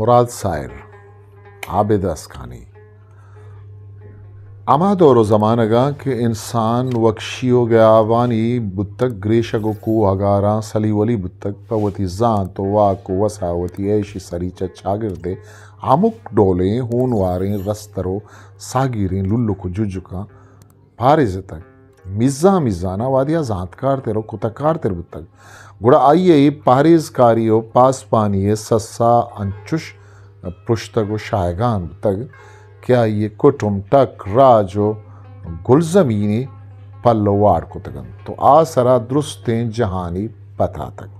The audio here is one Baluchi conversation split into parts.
مراد ساحر، عابد اسکانی۔ ہما دور و زمانگاں کہ انسان وکشی و گیابانی بوتگ، گریشگ و کوہ گاراں سلی ولی بوتگ، پہ وتی زانت و واک و وسا وتی عیشی سری چہ چاگردے ہمک ڈولیں ہونواریں رستر و ساگیریں للک و ججکاں پاریزتگ۔ میزان میزانا وہدے آ زانتکارتر و کتکارتر بوتگ، گڑا آئی ء اے پاریزکاری و پاسپانی ء سسا انچش پرشتگ و شاہگان بوتگ کہ آئی ء کٹم، ٹک، راج و گلزمینی پل و واڑ کتگ انت و آ سرا درستیں جہانی پتاتگ۔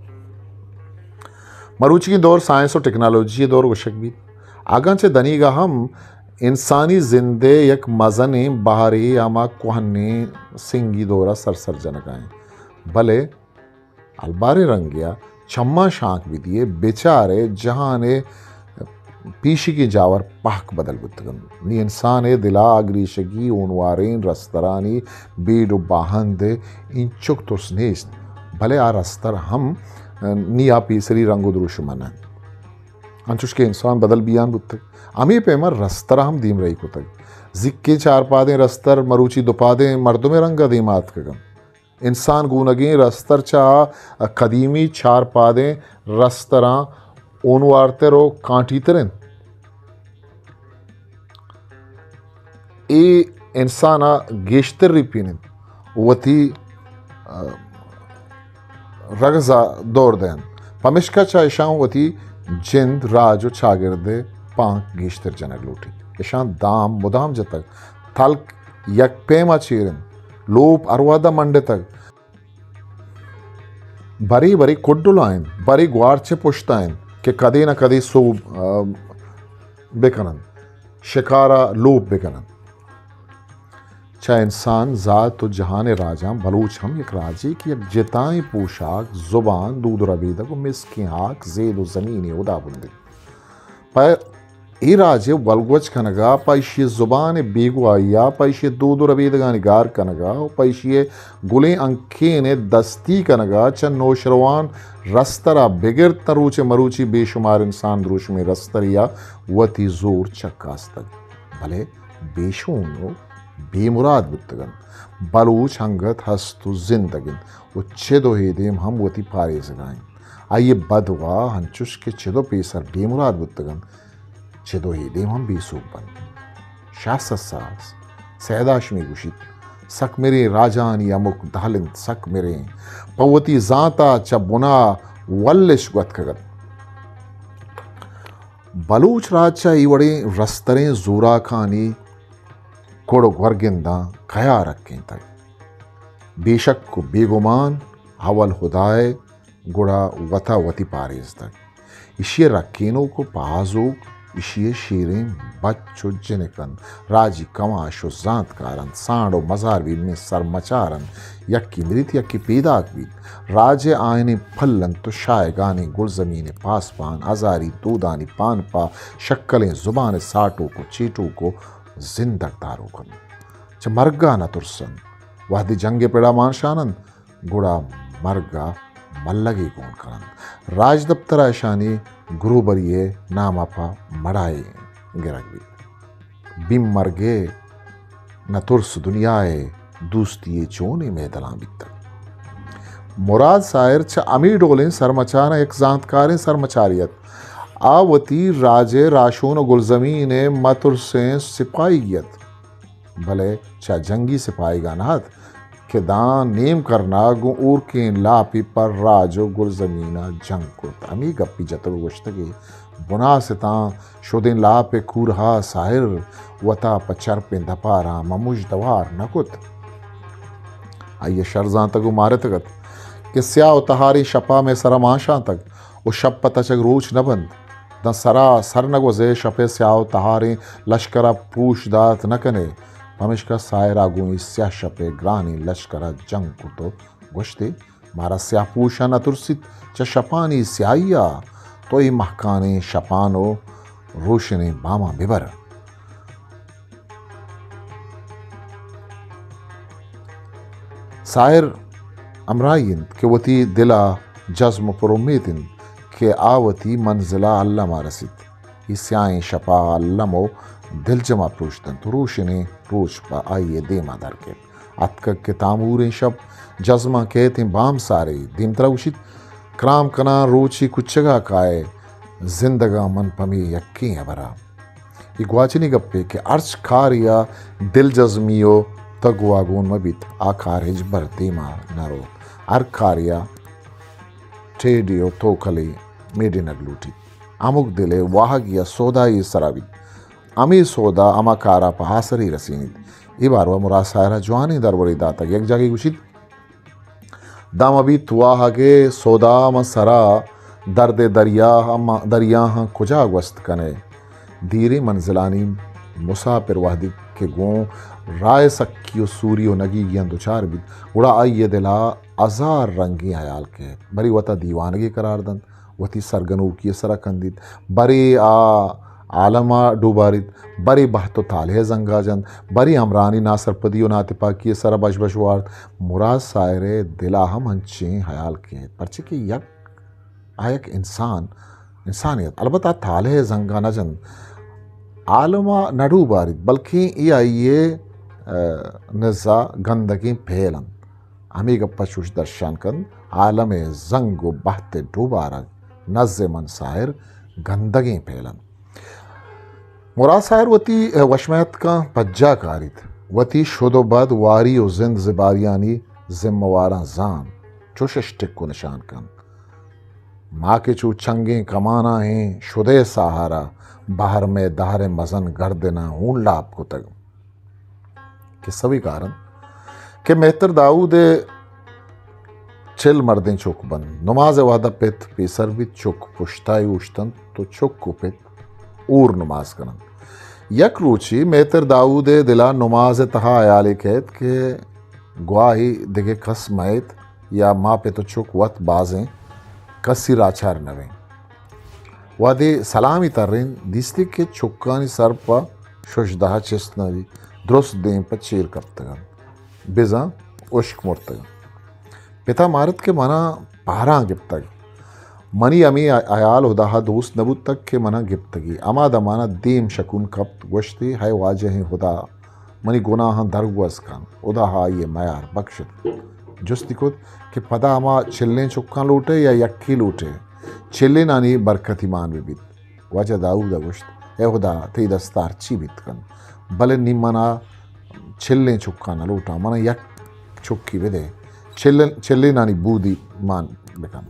مروچیگیں دور سائنس و ٹیکنالوجی ء دور گوشگ بیت، اگاں چہ دنیگا ہم انسانی زند ء یک مزنیں بہرے ہما کوہنیں سنگی دور ء سر سر جنگا انت، بلے ہلباریں رنگے ء چماں شانک بدیئے، بچارئے جہان ء پیشیگیں جاور پہک بدل بوتگ انت۔ نی انسان ء دل ء گریشگی ہونواریں رسترانی بیڑ و باہند ء اینچک ترس نیست، بلے آ رستر ہم نی آ پیسری رنگ و دروشم ء نہ انت۔ انچوش کہ انسان بدل بیان بوتگ، ہمے پیما رستر ء ہم دیمرئی کتگ۔ زیکیں چارپادیں رستر مروچی دوپادیں مردمے رنگ ء دیما اتکگ انت۔ انسان گونگیں رستر چہ آ قدیمی چارپادیں رستراں ہونوارتر و کانٹی تر انت۔ اے انسان ء گیشتر ریپین انت، وتی، آ، رگز ء دور دئینت۔ پمیشکا چہ اشاں وتی جند، راج و چاگرد ء پانک گیشتر جنگ لوٹیت۔ اشاں دام مدام جتگ، تلک یک پیما چیر انت، لوپ ہر وہدا منڈتگ۔ برے برے کڈلا انت، برے گوارچ ء پشتا انت کہ کدے نہ کدے سوب، آ، بکن انت، شکار ء لوپ بکن انت۔ چہ انسان زات و جہان ء راجاں بلوچ ہم یک راجے کہ یک جتائیں پوشاک، زبان، دود و ربیدگ و مسکیں ہاک، زید و زمینے ہدابند انت۔ پہ اے راج ء ولگوج کنگ ء، پہ ایشی ء زبان ء بیگواہی ء، پہ ایشی ء دود و ربیدگانی گار کنگ ء و پہ ایشی ء گلیں ہنکین ء دستی کنگ ء چہ نوشروان رستر ء بگر تاں روچ ء مروچی بے شمار انسان دروشمیں رسترے ء وتی زور چکاستگ، بلے بے شون و بے مراد بوتگ انت۔ بلوچ انگت ہست و زندگ انت و چد و اے دیم ہم وتی پاریزگا انت۔ آئی ء بدواہ انچش کہ چد و پیسر بے مراد بوتگ انت، چد و اے دیم ہم بے سوب بنت۔ شاہ سسا، سید ہاشمی گوشیت، سک مریں راجانی ہمک دہل انت، سک مریں۔ پہ وتی زانتا چہ بنا ولش گوتکگ ات۔ بلوچ راج چہ اے وڑیں رستریں زوراکانی کڑ و گورگنداں کیا رکینتگ؟ بے شک و بے گمان اول ہدائے، گڑا وتا وتی پاریزتگ۔ ایشی ء رکینوک و پہازوک ایشی ء شیریں بچ و جنک انت۔ راجی کماش و زانتکار انت، سانڈ و مزار بیلمیں سرمچار انت، یکے مریت یکے پیداک بیت۔ راج ء آئینیں پل انت و شاہگانیں گلزمین ء پاسپان، ہزاری دودانی پانپا، شکلیں زبان ء ساٹوک و چیٹوک و زندگ داروک انت۔ چہ مرگ ء نہ ترس انت۔ وہدے جنگ ء پڑا مانشان انت، گڑا مرگ ء ملگے گون کن انت۔ راجدپتر ء اشانی گروبری ء نام ء پہ مڑاہے گرگ بیت۔ بیم مرگ ء نہ ترس دنیا ء دوستی ء چونیں مہدلاں بیتگ۔ مراد ساحر چہ ہمے ڈولیں سرمچاراں یک زانتکاریں سرمچارے ات۔ آ وتی راج ء راہشون و گلزمین ء مترسیں سپاہیگے ات۔ بلے چہ جنگی سپاہیگاں نہ ات کہ داں نیم کرنا گوں ہورکیں لاپے پر راج و گلزمین ء جنگ کرت۔ ہمے گپی جتگ و گوشتگ ئے، بناستاں شدیں لاپ ء کورہا ساحر، وتا پہ چرپیں دپاراں ممژدوار نہ کت۔ آئی ء شر زانتگ و مارتگ ات کہ سیاہ و تہاریں شپا مئے سرا مانشانتگ و شپ پہ تچگ روچ نہ بنت۔ داں سرا سر نہ گوزئے، شپ ء سیاہ و تہاریں لشکر ء پوش دات نہ کنئے۔ پمیشکا ساحر ء گوں اے سیاہ شپ ء گرانیں لشکر ء جنگ کرت و گوشت ئے، مارا سیاہ پوشاں نہ ترسیت، چہ شپانی سیاہی ء تو اے مہکانیں شپان و روشنیں باماں ببر۔ ساحر ہمراہی انت کہ وتی دل ء جزم و پر امیت انت کہ آ وتی منزل ء الم ء رسیت۔ اے سیاہیں شپ ءَ الم ءُ دلجم ءَ پروش دنت ءُ روشنیں روچ پہ آئی ءِ دیم ءَ در کیت۔ اتکگ کہ تاموریں شپ جزماں کیتیں بام سارے، دیمترا گوشیت، کرام کناں روچے کچگ ءَ کائے، زندگاں من پمے یکیں ہبر ءَ۔ اے گواچنی گپے کہ ہرچ کارے ءَ دلجزمی ءُ تگ ءُ آ گون مہ بیت، آ کار ہچبر دیم ءَ نہ روت۔ ہر کارے ءَ ٹیڈی ءُ توکلے میڈینگ لوٹیت۔ ہمک دل ءِ واہگے ءَ سودائی ءِ سرا بیت۔ ہمے سودا ہما کار ءَ پہ آسرے رسینیت۔ اے بارو ءَ مراد ساحر ءَ جوانیں درورے داتگ۔ یک جاگہے گوشیت، داں مہ بیت واہگ ءِ سودا ماں سرا، درد ءِ دریا ہم، دریاہاں کجا گوست کن ئے؟ دیریں منزلانی مساپر وہدے کہ گوں راہ ءِ سکی ءُ سوری ءُ نگیگیاں دچار بیت، گڑا آئی ءِ دل ءَ ہزار رنگیں ہیال کیت، برے وت ءَ دیوانگے قرار دنت، وتی سرگنوکی ءِ سرا کندیت، برے آ عالم ءَ ڈوباریت، برے بہت ءُ تالہ ءِ زنگ ءَ جنت، برے ہمراہانی ناسرپدی ءُ ناتپاکی ءِ سرا بش بش وارت۔ مراد ساحر ءِ دل ءَ ہم انچیں ہیال کیت، پرچے کہ یک، آ یک انسان، انسانے ات۔ البت آ تالہ ءِ زنگ ءَ نہ جنت، عالم ءَ نہ ڈوباریت، بلکیں اے آئی ءِ، آ، نز ءَ گندگیں پہل انت۔ ہمے گپ ءَ چوش درشان کنت، عالم ءِ زنگ ءُ بہت ءِ ڈوبارگ نز ءِ من ساحر گندگیں پہل انت۔ مراد ساحر وتی وشمئتکاں پجا کاریت، وتی شد ءُ بد، واری ءُ زند زباریانی ذمہ واراں زانت، چوش اش ٹک ءُ نشان کنت۔ ما کہ چو چنگیں کماناں ایں شد ءِ ساہارا، بہر مئے دہر ءِ مزن گردناں ہون لاپ کتگ۔ قصہ بی کار انت کہ مہتر داؤد ءِ چل مردیں چک بنت۔ نماز ءِ وہدا پت پیسر بیت، چک پشتا اوشتنت تو چک ءُ پت اور نماز کننت۔ یک روچے مہتر داؤد ءِ دلا نماز ءِ تہا ہیالے کئیت کہ گواہی دگہ کس مئیت یا ما پت ءُ چک وت بازیں کسی راچار نہ بیں۔ وہدے سلامی ترینت، دیستی کہ چکانی سر پہ ششدہ چست نہ بیت، درست دیم پہ چیر کپتگ انت، بزاں ہشک مرتگ انت۔ پتا مارت کہ منا پہراں گپتگ۔ منی ہمے ہیال ہداہا دوست نہ بوتگ کہ منا گپتگی۔ ہما دمانا دیم شکون کپت، گوشتی، ہے واجہیں ہدا! منی گناہاں درگوز کن، ہدا آئی ء میار بکشت۔ جستی کت کہ پدا ہما چلیں چکاں لوٹ ئے یا یکے لوٹ ئے؟ چلینانی برکتی مان بہ بیت۔ واجہ داؤد ء گوشت، اے ہدا، تئی دست ء ہرچی بیت کنت، بلے نی من ء چلیں چکاں نہ لوٹاں، من ء یک چکی بدے، چلن-، چلینانی بودی مان بکن۔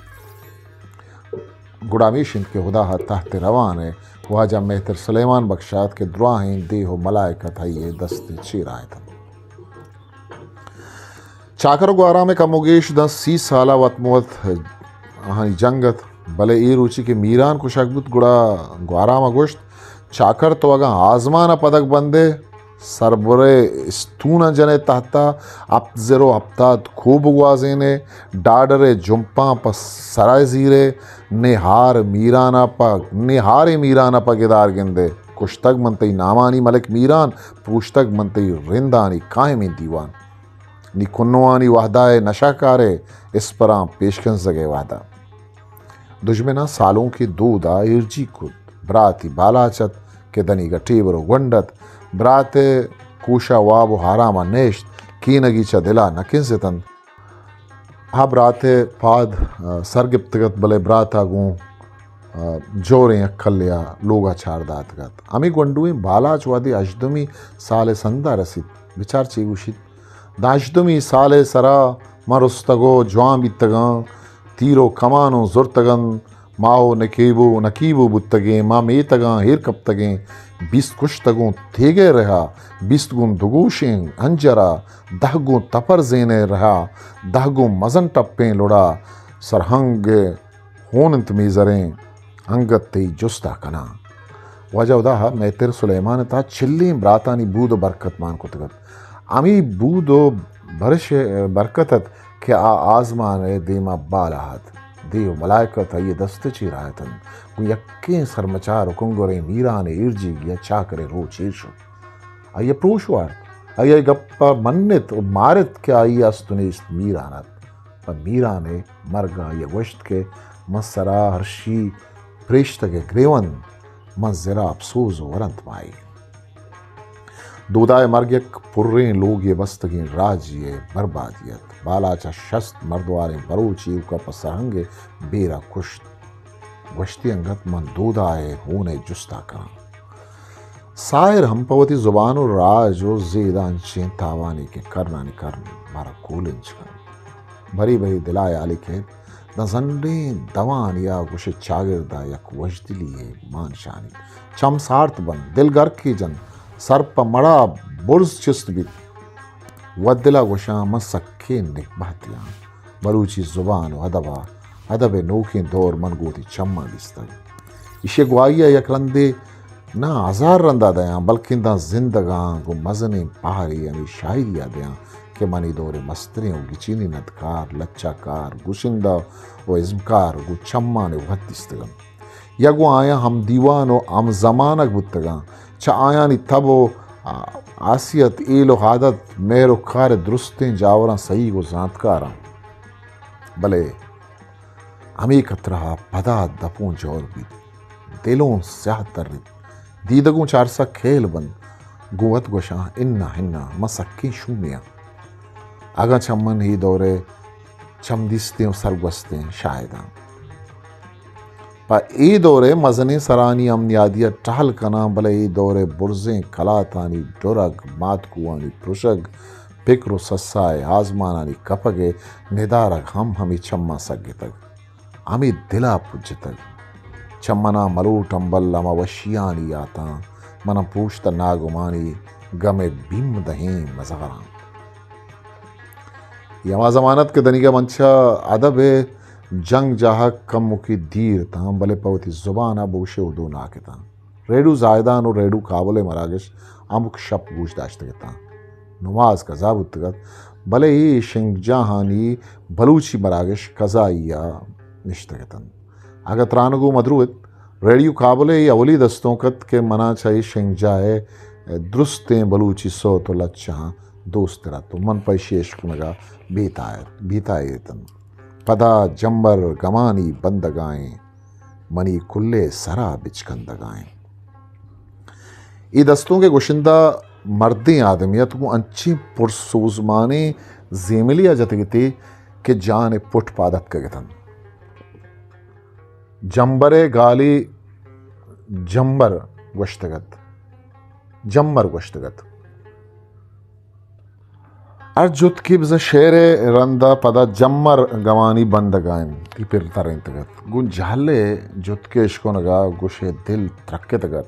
گڑا ہمیش انت کہ ہدا ء تحت روان ء واجہ مہتر سلیمان بخش ات کہ دراہیں دیہ و ملائکت آئی ء دست ء چیر آیت انت۔ چاکر و گوارام ء کم و گیش داں سی سال ء وت موت آہانی جنگ ات، بلے اے روچی کہ میران کشگ بوت، گڑا گوارام ء گوشت، چاکر تو اگاں آزمان ء پدگ بندے، سربرے استوناں جنے تحت ء، ہپت زر و ہپتاد کوہ بگوازینے، ڈاڈرے جمپاں پہ سرا زیرے، نے ہار میران ء پہ، نے ہارے میران ء پہ گدار گندے۔ کشتگ من تئی نامانی ملک میران، پروشتگ من تئی رندانی قائمیں دیوان۔ نی کنوانی وہدا ء نشہ کارے، اسپراں پیشکنزگ ء وہدا۔ دژمناں سالونکیں دود ء ایرجیگ کت۔ براتی بالاچ ات کہ دنیگہ ٹیبر و گونڈ ات۔ برات ء کوشا واب و آرام ء نشت، کینگی چہ دل ء نہ کنزت انت۔ آ برات ء پاد، آ، سر گپتگ ات، بلے برات ء گوں، آ، جوریں یک کلے ء لوگ ء چار داتگ ات۔ ہمے گونڈویں بالاچ وہدے ہژدمی سال ء سند ء رسیت، بچار چے گوشیت۔ داں ہژدمی سال ء سرا من رستگ و جوان بیتگاں، تیر و کمانوں زرتگ انت، ما و نکیب و نکیب و بوتگیں، ما میتگاں ایر کپتگیں، بیست کشتگوں تیگئے رہا، بیست گوں دگوشیں ہنجرا، دہ گوں تپر زینئے رہا، دہ گوں مزن ٹپیں لڑا، سرہنگ ہون انت میزریں، انگت تئی جستا کناں۔ واجہ ہدا مہتر سلیمان ء تہا چلیں براتانی بود و برکت مان کتگ ات۔ ہمے بود و برش، برکت ات کہ آ آزمان ء دیما بالا ات۔ دیو ملائکت آئی ء دست ء چیر آیت انت۔ گوں یکیں سرمچار و کنگریں میران ء ایرجیگی ء چاکر ء روچ ایر شت۔ آئی ء پروش وارت۔ آئی ء گپ ء منت و مارت کہ آئی ء است و نیست میران ات۔ پہ میران ء مرگ ء آئی ء گوشت کہ من سرا ہرشی پریشتگ ء گریوند، من زرا اپسوز و ورنت مائی۔ دودا ءِ مرگ یک پریں لوگے بستگیں راجے ءِ بربادی ات۔ بالاچ ءَ شست مردواریں بلوچ ایوک ءَ پہ سرہنگ ءِ بیر ءَ کشت۔ گوشتی، انگت من دودا ءِ ہون ءِ جست ءَ کناں۔ ساحر ہم پہ وتی زبان و راج و زید ءَ انچیں تاوانے کہ کرنانی کرن مارا کولنج کنت۔ بری بری دل ءَ ہیالے کیت، داں زنڈیں دوانی ءَ گوش ئے چاگرد ءَ یک وژدلی یے مان شانی۔ چم سارت بنت، دل گرکی جنت، سر پہ مڑا برز چست بیت۔ وت دل ءَ گوشاں، من سکیں نگبہتے آں۔ بلوچی زبان و ادب ءَ، ادب ءِ نوکیں دور من گوں وتی چماں دیستگ۔ ایشی ءِ گواہی ءَ یک رندے ناں ہزار رندا دیاں، بلکیں داں زندگاں گوں مزنیں پہرے ہمے شاعری ءَ دیاں کہ من اے دور ءِ مستریں و گچینی ندکار، لچہ کار، گشندہ و ازمکار گوں چماں وت دیستگ انت۔ یا گوں آیاں ہم دیوان و ہم زمانگ بوتگاں۔ چہ آیانی تب و، آ، ہاسیت، ہیل و عادت، مہر و کار ءِ درستیں جاوراں سہیگ و زانتکاراں۔ بلے ہمے کترہ ءَ پدا دپوں جور بیت، دلوں سیاہ تریت، دیدگوں چارسا کھیل بنت، گوں وت گوشاں، اناں، اناں، من سکیں شومے آں۔ اگاں چہ من اے دور ءِ چمدیستیں و سرگوستیں شاہداں۔ پہ اے دور ءِ مزنیں سرانی ہم نیادی ءَ ٹہل کناں، بلے اے دور ءِ برزیں کلاتانی ڈرگ، ماتکوانی پرشگ، پکر و سسا ءِ آزمانانی کپگ ءِ ندارگ ہم ہمے چماں سگتگ، ہمے دل ءَ پجتگ۔ چہ من ءَ ملوٹ امبل ہما وشیانی یاتاں، من ءَ پوشت ءَ ناگمانی گم ءِ بیم دہیں مزاراں۔ اے ہما زمان ات کہ دنیگہ من چہ ادب ءِ جنگ جاہگ کموکے دیر اتاں، بلے پہ وتی زبان ءَ بگوش ئے اردو ناک اتاں۔ ریڈیو زاہدان و ریڈیو کابل ءِ مراگش ہمک شپ گوش داشتگ اتاں۔ نماز قضا بوتگ ات، بلے اے شنگجاہانی بلوچی مراگش قضائی ءَ نشتگ اتنت۔ اگاں ترانگ و مدرو ات، ریڈیو کابل ءِ اے اولی دستونک ات کہ من ءَ چہ اے شنگجاہ ءِ درستیں بلوچی سوت و لچہاں دوست تر ات و من پہ ایشی ءِ اشکنگ ءَ بے تاہیر، بے تاہیر اتنت۔ پدا جمبر گمانی بندگائیں، منی کلے سرا بچکندگائیں۔ اے دستونک ءِ گشندہ مردیں آدمے ات، گوں انچیں پرسوزمانیں زیملے ءَ جتگ اتے کہ جان ءِ پٹ پاد اتکگ اتنت۔ جمبر ءِ گالے جمبر گوشتگ ات۔ جمبر گوشتگ ات۔ ہر جتکے بزاں شعر ءِ رند ءَ پدا جمبر گمانی بندگ ءَ انت، تئی پر ترینتگ ات۔ گوں جہل ءِ جتک ءِ اشکنگ ءَ گوش ئے دل ترکتگ ات۔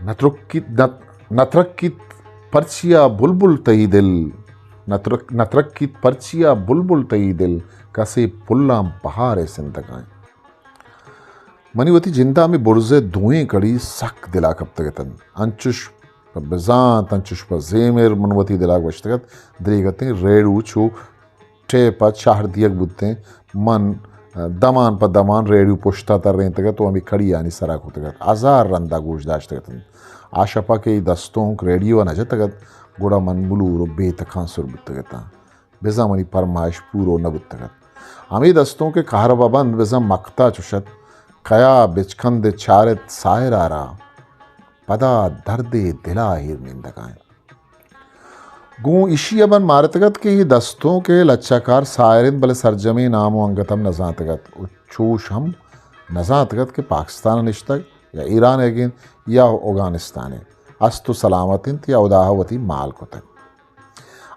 نہ ترکیت، نہ، نہ ترکیت پرچیا بلبل تئی دل، نہ ترک، نہ ترکیت پرچیا بلبل تئی دل، کسے پلاں بہار ءِ سندگ ءَ انت۔ منی وتی جند ءَ ہمے برز ءِ دوئیں کڑی سک دل ءَ کپتگ اتنت۔ انچش پہ بزانت، انچش پہ زیمر من وتی دل ءَ گوشتگ ات، دریگتیں ریڑو چو ٹیپ ءَ چہر دیگ بوتیں۔ من دمان پہ دمان ریڑیو پشت ءَ ترینتگ ات و ہمے کڑیانی سرا کتگ ات۔ ہزار رند ءَ گوش داشتگ اتنت۔ آ شپ ءَ کہ اے دستونک ریڑیو ءَ نہ جتگ ات، گڑا من ملور و بے تکانسر بوتگ اتاں۔ بزاں منی پرمائش پورو نہ بوتگ ات۔ ہمے دستونک ءِ کہربہ بند بزاں مکتا چش ات، کیا بچکند ءَ چارت ساحر ءَ را، پدا درد ءِ دل ءَ ایر نندگ ءَ انت۔ گوں ایشی ءَ بند مارتگ ات کہ اے دستونک ءِ لچہ کار ساحر انت، بلے سرجمیں نام و انگت ہم نہ زانتگ ات و چوش ہم نہ زانتگ ات کہ پاکستان ءَ نشتگ یا ایران ءَ انت یا اوگانستان ءَ، ہست و سلامت انت یا ہدا ءَ وتی مال کتگ۔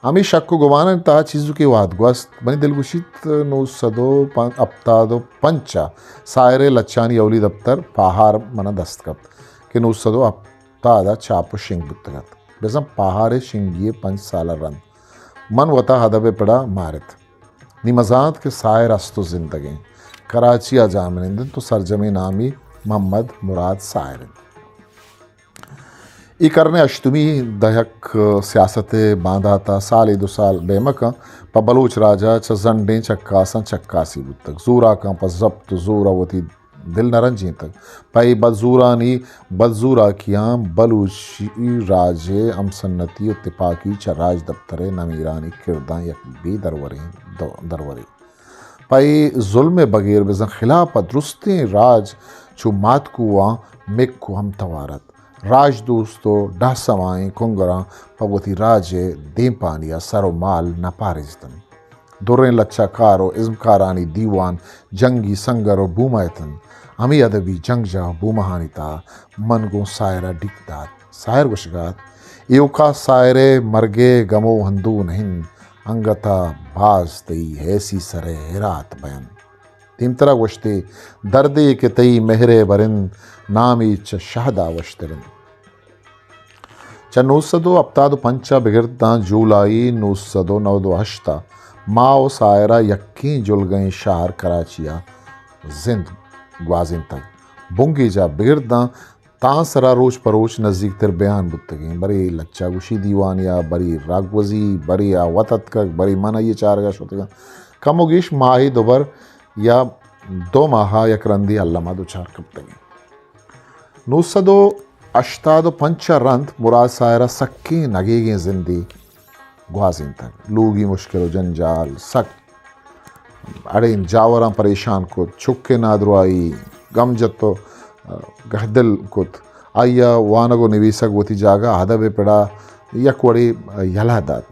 ہمے شک و گمانانی تہا چیزوکے وہد گوست۔ منی دل گوشیت، نو سد و ہپتاد و پنچ ءَ ساحر ءِ لچہانی اولی دپتر پاہار من ءَ دست کپت کہ نو سد و ہپتاد ءَ چاپ و شنگ بوتگ ات۔ بزاں پاہار ءِ شنگی ءِ پنچ سال ءَ رند من وتا ادب ءِ پڑ ءَ مارت۔ نی مزانت کہ ساحر ہست و زندگ انت۔ کراچی ءَ جاہ منند انت و سرجمیں نامی محمد مراد ساحر انت۔ اے کرن ءِ ہشتمی دہک سیاست ءِ باندات ءَ سالے دو سال بیمکاں پہ بلوچ راج ءَ چہ زنڈیں چکاساں چکاسی بوتگ۔ زوراکاں پہ زبت و زور ءَ وتی دل نہ رنجینتگ۔ پہ اے بدزورانی بدزوراکیاں بلوچی راج ءِ ہمسنتی و تپاکی چہ راجدپتر ءِ نمیرانیں کرداں یک بے دروریں دو-، درورے۔ پہ اے ظلم ءِ بگیر بزاں خلاف ءَ درستیں راج چو ماتکواں مک و ہمتوار ات۔ راجدوست و ڈہسمائیں کنگراں پہ وتی راج ءِ دیمپانی ءَ سر و مال نہ پاریزتنت۔ دریں لچہ کار و ازمکارانی دیوان جنگی سنگر و بومہ اتنت۔ ہمے ادبی جنگجاہ و بومہانی تہا من گوں ساحر ءَ ڈیک دات۔ ساحر گوشگ ءَ ات، ایوکا ساحر ءِ مرگ ءِ گم و ہندو نہ انت، انگت ءَ باز تئی ہیسی سر ءِ ہرات بینت۔ دیمترا گوشتے، دردے کہ تئی مہر ءِ برند، نامی چہ شہدا وشتر انت۔ چہ نو سد و ہپتاد و پنچ ءَ بگر داں جولائی نو سد و نود و ہشت ءَ ما و ساحر ءَ یکیں جلگئیں شہر کراچی ءَ زند گوازینتگ۔ بنگیج ءَ بگر داں تاں سرا روچ پہ روچ نزیکتر بیان بوتگیں۔ برے لچہ گوشی دیوانی ءَ، برے راگوزی، برے آ وت اتکگ، برے من آئی ءِ چارگ ءَ شتگاں۔ کم و گیش ماہے دوبر یا دو ماہ ءَ یک رندے الم ءَ دچار کپتگیں۔ نو سد و ہشتاد و پنچ ءَ رند مراد ساحر ءَ سکیں نگیگیں زندے گوازینتگ۔ لوگی مشکل و جنجال سک اڑین جاوراں پریشان کت، چک ءِ نادراہی، گم جت و گہدل کت۔ آئی ءَ وانگ و نویسگ وتی جاگہ ءَ، ادب ءِ پڑا یک وڑے یلہ دات۔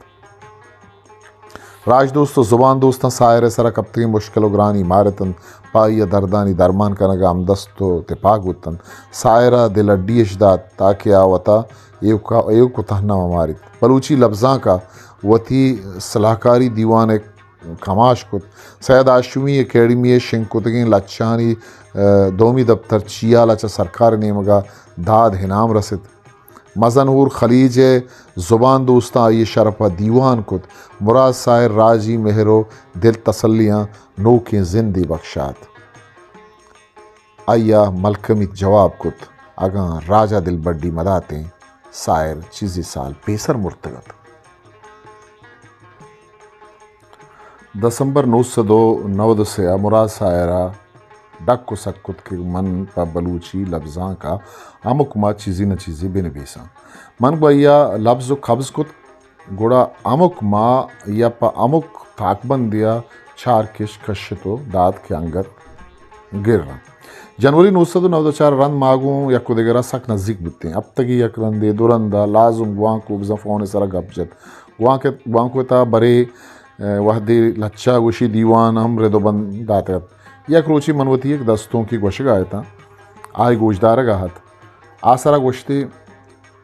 راجدوست و زبان دوستاں ساحر ءِ سرا کپتگیں مشکل و گرانی مارتنت، پہ آئی ءَ دردانی درمان کنگ ءَ ہمدست و تپاک بوتنت۔ ساحر ءَ دل اڈی اش دات تاکہ آ وتا ایوک، ایوک و تہنا مہ ماریت۔ بلوچی لبزانک ءَ وتی سلاہکاری دیوان ءِ کماش کت۔ سید ہاشمی اکیڈمی ءِ شنگ کتگیں لچہانی، ءَ، دومی دپتر چیال ءَ چہ سرکار ءِ نیمگ ءَ داد انعام رست۔ مزن ہور خلیج ءِ زبان دوستاں آئی ءِ شرپ ءَ دیوان کت۔ مراد ساحر راجی مہر و دل تسلیاں نوکیں زندے بخشات۔ آئی ءَ ملکمیت جواب کت، اگاں راج ءَ دلبڈی مہ داتیں، ساحر چیزے سال پیسر مرتگ ات۔ دسمبر نو سد و نود و سے ءَ مراد ساحر ءَ ڈک و سک کت کہ من پہ بلوچی لبزانک ءَ ہمک ماہ چیزے نہ چیزے بہ نبیساں۔ من گوں آئی ءَ لبز و قبض کت، گڑا ہمک ماہ یا پہ ہمک تاکبندے ءَ چار کش کشت و دات کہ انگت گر انت۔ جنوری نو سد و نود و چار ءَ رند ما گوں یک و دگر ءَ سک نزیک بوتیں۔ ہپتگے یک رندے، دو رند ءَ لازم گوانکو بزاں فون ءِ سرا گپ جت۔ گوانک، گوانکو ءِ تہا برے، ءَ، وہدے لچہ گوشی دیوان ہم رد و بند داتگ ات۔ یک روچے من وتی یک دستونکے گوشگ ءَ اتاں، آئی گوشدارگ ءَ ات۔ آ سرا گوشتے،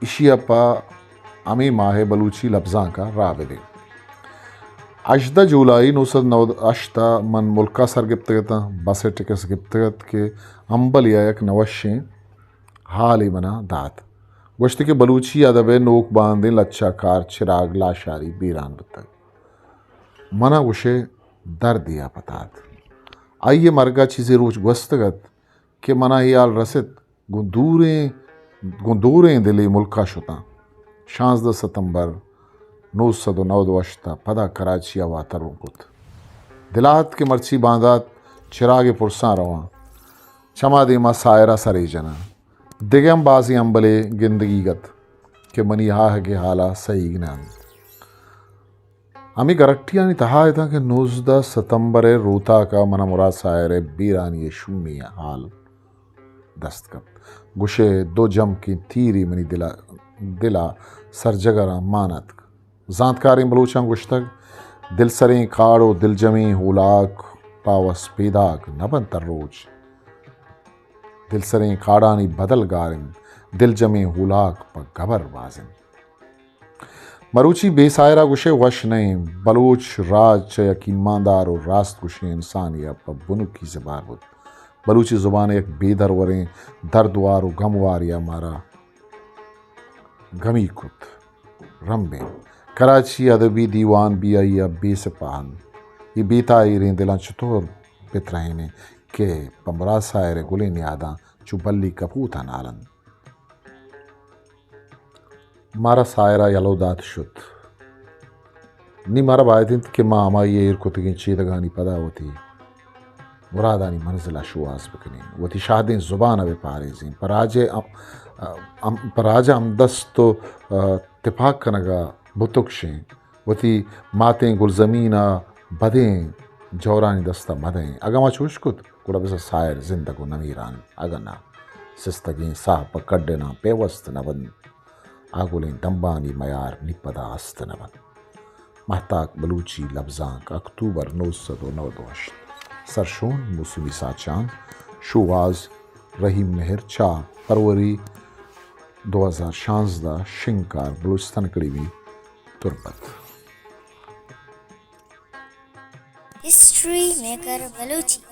ایشی ءَ پہ ہمے ماہ ءَ بلوچی لبزانک ءَ راہ بدے۔ ہژدہ جولائی نو سد نود ہشت ءَ من ملک ءَ سر گپتگ اتاں، بس ءِ ٹکس گپتگ ات کہ ہمبلے ءَ یک نوشیں ہالے من ءَ دات۔ گوشت کہ بلوچی ادب ءِ نوک باندیں لچہ کار چراگ لاشاری بیران بوتگ۔ من ءَ گوشئے دردے ءَ پتات۔ آئی ءِ مرگ ءَ چیزے روچ گوستگ ات کہ من ءَ اے ہال رست، گوں دوریں، گوں دوریں دلے ملک ءَ شتاں۔ شانزدہ ستمبر نو سد و نود و ہشت ءَ پدا کراچی ءَ واتر اوں کت۔ دل ءَ ات کہ مرچی باندات چراگ ءِ پرساں رواں، چما دیما ساحر ءَ سرے جناں۔ دگہ ہم بازیں ہمبلے گندگیگ ات کہ منی آہگ ءِ ہال ءَ سہیگ نہ انت۔ ہمے گرٹیانی تہا اتاں کہ نوزدہ ستمبر ءِ روتاک ءَ من ءَ مراد ساحر ءِ بیرانی ءِ شومیں ہال دست کپت۔ گوشئے دو جمکیں تیرے منی دل ءَ، دل ءَ سرجگراں مان اتک۔ زانتکاریں بلوچاں گوشتگ، دلسریں کاڑ و دلجمیں ہولاک پہ وس پیداک نہ بنت ہر روچ۔ دلسریں کاڑانی بدل گار انت، دلجمیں ہولاک پہ گبر باز انت۔ مروچی بے ساحر ءَ گوشئے وش نہ ایں۔ بلوچ راج چہ یک ایماندار و راست گوشیں انسانے ءَ پہ بنکی زبہر بوت۔ بلوچی زبان ءِ یک بے دروریں دردوار و گموارے ءَ مارا گمی کت۔ رمبیں کراچی ادبی دیوان بی آئی ءَ بے سپاہ انت۔ اے بے تاہیریں دلاں چتور بہ ترہینیں کہ پہ مراد ساحر ءِ گلیں نیاداں چو بلی کپوتاں نال انت۔ مارا ساحر ءَ یلو دات شت۔ نی مارا باید انت کہ ما ہمائی ءِ ایر کتگیں چیدگانی پدا وتی مرادانی منزل ءَ شوہاز بکنیں، وتی شہدیں زبان ءَ بہ پاریزیں، پہ راج ءِ ہم، ہم، پہ راج ءِ ہمدست و، ءَ، تپاک کنگ ءَ بتکشیں، وتی ماتیں گلزمین ءَ بدیں جورانی دست ءَ مدئیں۔ اگاں ما چوش کت، گڑا بزاں ساحر زندگ ءُ نمیران، اگاں ناں سستگیں ساہ پہ کڈناں پیوست نہ بنت، آگلیں دمبانی میار نی پدا است نہ بنت۔ مہتاک بلوچی لبزانک، اکتوبر نو سد ءُ نود ءُ ہشت۔ سرشون، موسمی ساچان، شوہاز، رحیم مہر، چاپ، پروری دو ہزار شانزدہ، شنگکار بلوچستان اکیڈمی، تربت۔ History maker Balochi.